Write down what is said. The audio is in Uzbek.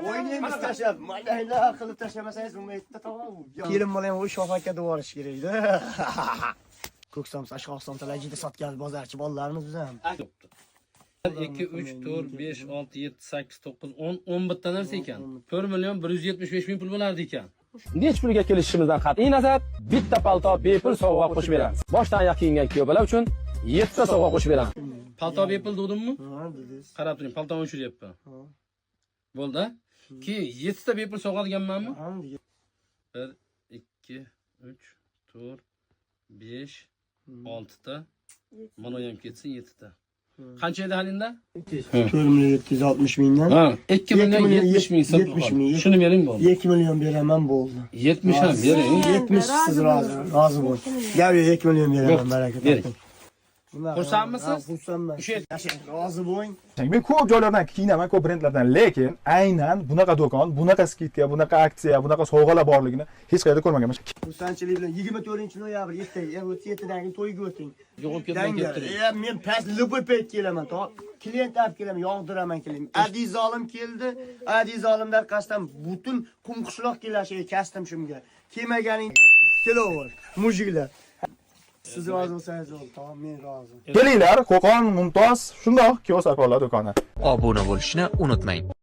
O'ynaymiz tashlab, mayda qilib tashlamasangiz bo'lmaydi-da, tamom. Kelin bola ham o'sha aka deb yuborish kerak-da. Ko'k somsa, ashqoq somsalar juda sotgan bozorchi bolalarimiz biz ham. 2, 3, 4, 5, 6, 7, 8, 9, 10, 11 ta narsa ekan. 4 million 175 ming pul bo'lardi ekan. Nech pulga kelishishimizdan qat'iy nazar, bitta palto bepul sovg'a qo'shib beramiz. Boshdan oyoq kiyingan kuyov bola uchun 7 ta sovg'a qo'shib beramiz. Palto bepul degdimmi? Ha, dedingiz. Qarab turing, paltoni o'chiryapman. Bo'ldi. Keyin 7 ta bepul sovg'a deganmanmi? Ha, degan. 1, 2, 3, 4, 5, 6 ta. Mana ham ketsin 7 ta. Qancha edi halinda? 4 million 760 mingdan. Ha, 2 million 70 ming so'm. 70 ming. Shuni bering bo'ldi. 2 million beraman bo'ldi. 70 ham bering. 70 siz rozi, rozi bo'ling. Gap yo'q, 2 million beraman, baraka Bering. toping. Nima Xursandmisiz? Ha, xursandman. O'sha Yashang, rozi bo'ling. Men ko'p joylardan kiyinaman, ko'p brendlardan, lekin aynan bunaqa do'kon, bunaqa скидка, bunaqa aksiya, bunaqa sovg'alar borligini hech qayerda ko'rmaganman. Xursandchilik bilan 24-noyabr ertaga, 37dan keyin to'yga o'ting. Yo'qolib ketmay Dangal. kelib turing. E, men past любой payt kelaman, to. Klient olib kelaman, yog'diraman klient. Adi zolim keldi. Adi zolimning orqasidan butun Qumqishloq kelashiga kasdim shunga. Kelmaganing kelaver, мужик lar. Siz rozi bo'lsangiz bo'ldi, tamom, men rozi. Kelinglar, Qo'qon Mumtoz shundoq kiyov sarponlar do'koni. Obuna bo'lishni unutmang.